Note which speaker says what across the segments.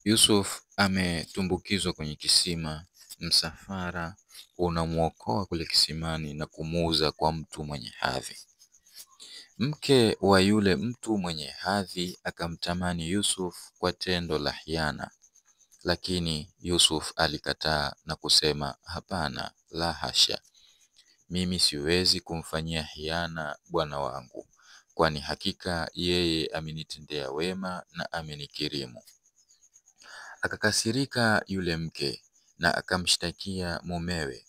Speaker 1: Yusuf ametumbukizwa kwenye kisima, msafara unamwokoa kule kisimani na kumuuza kwa mtu mwenye hadhi. Mke wa yule mtu mwenye hadhi akamtamani Yusuf kwa tendo la hiana, lakini Yusuf alikataa na kusema, hapana, la hasha, mimi siwezi kumfanyia hiana bwana wangu, kwani hakika yeye amenitendea wema na amenikirimu. Akakasirika yule mke na akamshtakia mumewe.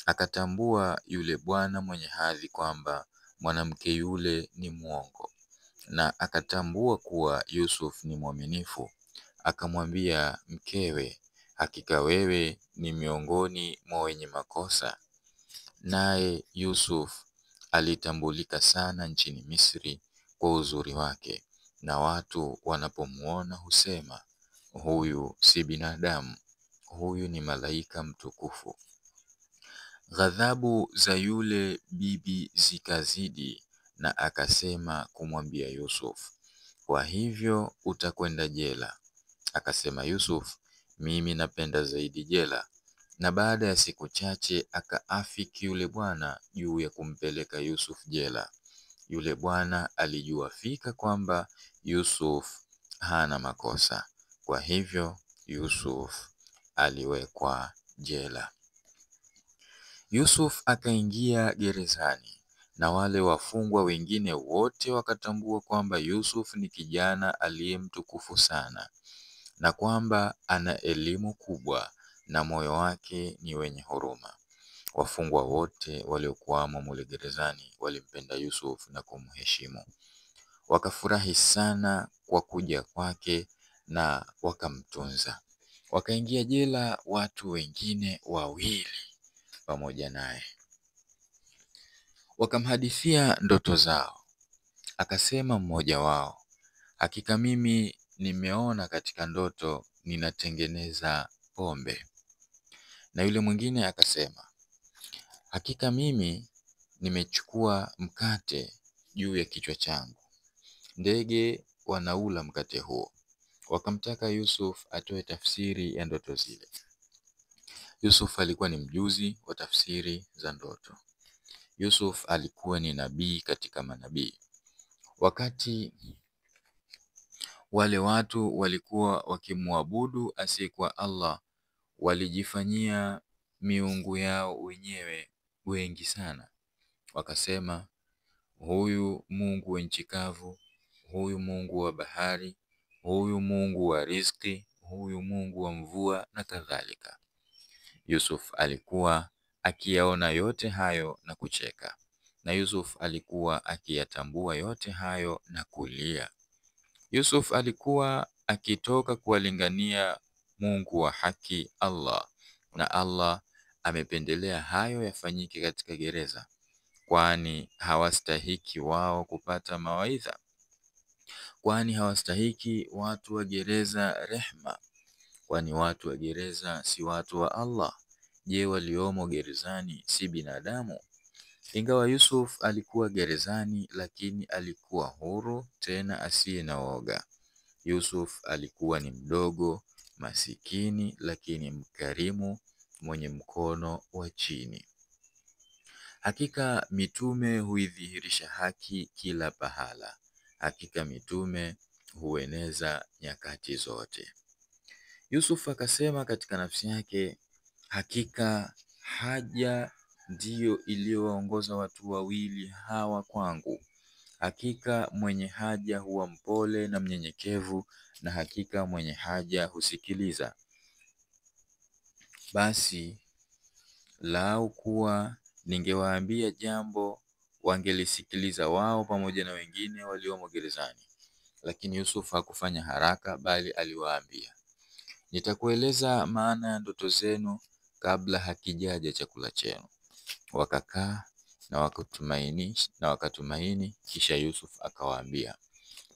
Speaker 1: Akatambua yule bwana mwenye hadhi kwamba mwanamke yule ni mwongo, na akatambua kuwa Yusuf ni mwaminifu. Akamwambia mkewe, hakika wewe ni miongoni mwa wenye makosa. Naye Yusuf alitambulika sana nchini Misri kwa uzuri wake, na watu wanapomuona husema, huyu si binadamu, huyu ni malaika mtukufu. Ghadhabu za yule bibi zikazidi, na akasema kumwambia Yusuf, kwa hivyo utakwenda jela. Akasema Yusuf, mimi napenda zaidi jela. Na baada ya siku chache akaafiki yule bwana juu ya kumpeleka Yusuf jela. Yule bwana alijua fika kwamba Yusuf hana makosa, kwa hivyo Yusuf aliwekwa jela. Yusuf akaingia gerezani, na wale wafungwa wengine wote wakatambua kwamba Yusuf ni kijana aliye mtukufu sana, na kwamba ana elimu kubwa na moyo wake ni wenye huruma. Wafungwa wote waliokuwamo mule gerezani walimpenda Yusuf na kumheshimu. Wakafurahi sana kwa kuja kwake na wakamtunza. Wakaingia jela watu wengine wawili pamoja naye, wakamhadithia ndoto zao. Akasema mmoja wao, hakika mimi nimeona katika ndoto ninatengeneza pombe. Na yule mwingine akasema, hakika mimi nimechukua mkate juu ya kichwa changu, ndege wanaula mkate huo. Wakamtaka Yusuf atoe tafsiri ya ndoto zile. Yusuf alikuwa ni mjuzi wa tafsiri za ndoto. Yusuf alikuwa ni nabii katika manabii. Wakati wale watu walikuwa wakimwabudu asiyekuwa Allah, walijifanyia miungu yao wenyewe wengi sana. Wakasema, huyu Mungu wa nchi kavu, huyu Mungu wa bahari, huyu Mungu wa riziki, huyu Mungu wa mvua na kadhalika. Yusuf alikuwa akiyaona yote hayo na kucheka, na Yusuf alikuwa akiyatambua yote hayo na kulia. Yusuf alikuwa akitoka kuwalingania Mungu wa haki Allah, na Allah amependelea hayo yafanyike katika gereza, kwani hawastahiki wao kupata mawaidha, kwani hawastahiki watu wa gereza rehma, kwani watu wa gereza si watu wa Allah. Je, waliomo gerezani si binadamu? Ingawa Yusuf alikuwa gerezani, lakini alikuwa huru tena asiye na woga. Yusuf alikuwa ni mdogo, masikini, lakini mkarimu, mwenye mkono wa chini. Hakika mitume huidhihirisha haki kila pahala. Hakika mitume hueneza nyakati zote. Yusuf akasema katika nafsi yake, hakika haja ndiyo iliyowaongoza watu wawili hawa kwangu. Hakika mwenye haja huwa mpole na mnyenyekevu, na hakika mwenye haja husikiliza. Basi lau kuwa ningewaambia jambo, wangelisikiliza wao pamoja na wengine waliomo gerezani. Lakini Yusuf hakufanya haraka, bali aliwaambia, nitakueleza maana ya ndoto zenu kabla hakijaja chakula chenu. Wakakaa na wakatumaini. Kisha Yusuf akawaambia,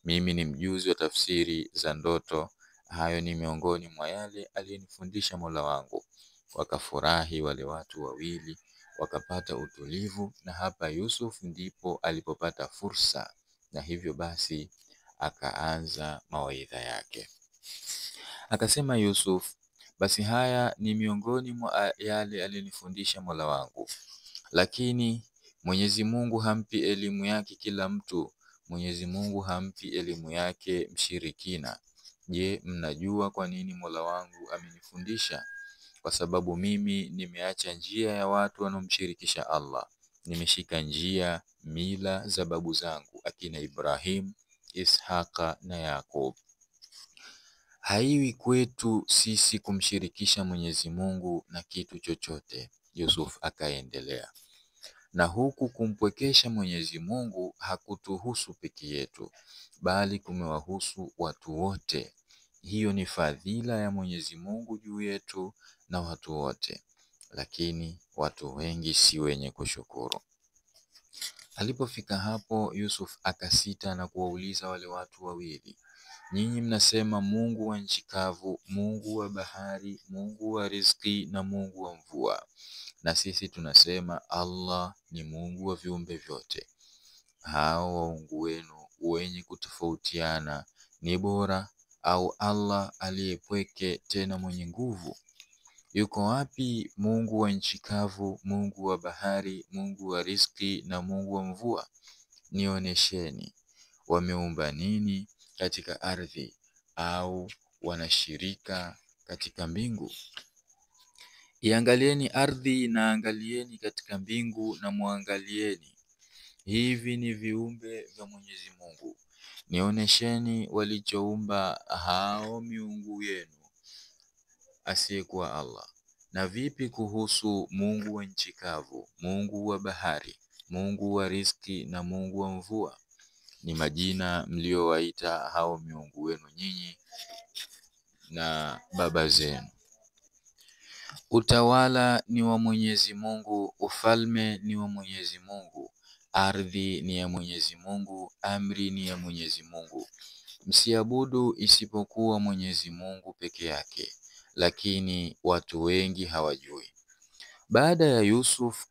Speaker 1: mimi ni mjuzi wa tafsiri za ndoto, hayo ni miongoni mwa yale aliyonifundisha Mola wangu. Wakafurahi wale watu wawili, wakapata utulivu, na hapa Yusuf ndipo alipopata fursa, na hivyo basi akaanza mawaidha yake. Akasema Yusuf, basi haya ni miongoni mwa yale aliyonifundisha Mola wangu, lakini Mwenyezi Mungu hampi elimu yake kila mtu. Mwenyezi Mungu hampi elimu yake mshirikina. Je, mnajua kwa nini Mola wangu amenifundisha? Kwa sababu mimi nimeacha njia ya watu wanaomshirikisha Allah, nimeshika njia mila za babu zangu akina Ibrahim, Ishaqa na Yakub. Haiwi kwetu sisi kumshirikisha Mwenyezi Mungu na kitu chochote. Yusuf akaendelea, na huku kumpwekesha Mwenyezi Mungu hakutuhusu peke yetu, bali kumewahusu watu wote. Hiyo ni fadhila ya Mwenyezi Mungu juu yetu na watu wote, lakini watu wengi si wenye kushukuru. Alipofika hapo, Yusuf akasita na kuwauliza wale watu wawili, nyinyi mnasema Mungu wa nchi kavu, Mungu wa bahari, Mungu wa riziki na Mungu wa mvua, na sisi tunasema Allah ni Mungu wa viumbe vyote. Hao waungu wenu wenye kutofautiana ni bora au Allah aliyepweke tena mwenye nguvu? Yuko wapi Mungu wa nchi kavu, Mungu wa bahari, Mungu wa riziki na Mungu wa mvua? Nionesheni wameumba nini katika ardhi, au wanashirika katika mbingu? Iangalieni ardhi na angalieni katika mbingu na muangalieni. Hivi ni viumbe vya Mwenyezi Mungu. Nionesheni walichoumba hao miungu yenu asiyekuwa Allah. Na vipi kuhusu Mungu wa nchi kavu, Mungu wa bahari, Mungu wa riziki na Mungu wa mvua? Ni majina mliowaita hao miungu wenu nyinyi na baba zenu. Utawala ni wa Mwenyezi Mungu, ufalme ni wa Mwenyezi Mungu, ardhi ni ya Mwenyezi Mungu, amri ni ya Mwenyezi Mungu. Msiabudu isipokuwa Mwenyezi Mungu peke yake, lakini watu wengi hawajui. Baada ya Yusuf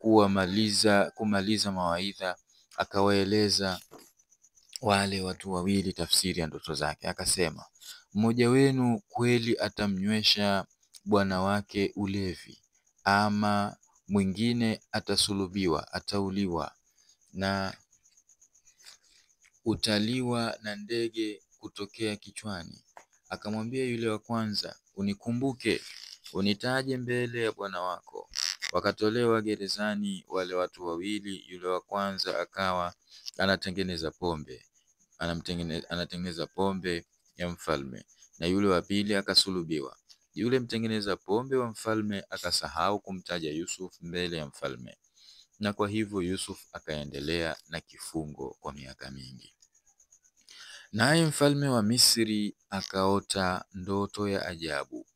Speaker 1: kumaliza mawaidha, akawaeleza wale watu wawili tafsiri ya ndoto zake. Akasema, mmoja wenu kweli atamnywesha bwana wake ulevi, ama mwingine atasulubiwa, atauliwa na utaliwa na ndege kutokea kichwani. Akamwambia yule wa kwanza, unikumbuke, unitaje mbele ya bwana wako. Wakatolewa gerezani wale watu wawili. Yule wa kwanza akawa anatengeneza pombe, anatengeneza pombe ya mfalme, na yule wa pili akasulubiwa. Yule mtengeneza pombe wa mfalme akasahau kumtaja Yusuf mbele ya mfalme, na kwa hivyo Yusuf akaendelea na kifungo kwa miaka mingi. Naye mfalme wa Misri akaota ndoto ya ajabu.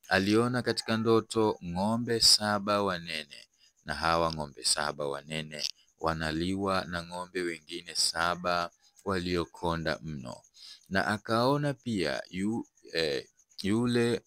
Speaker 1: Aliona katika ndoto ng'ombe 7 wanene, na hawa ng'ombe 7 wanene wanaliwa na ng'ombe wengine 7 waliokonda mno. Na akaona pia yule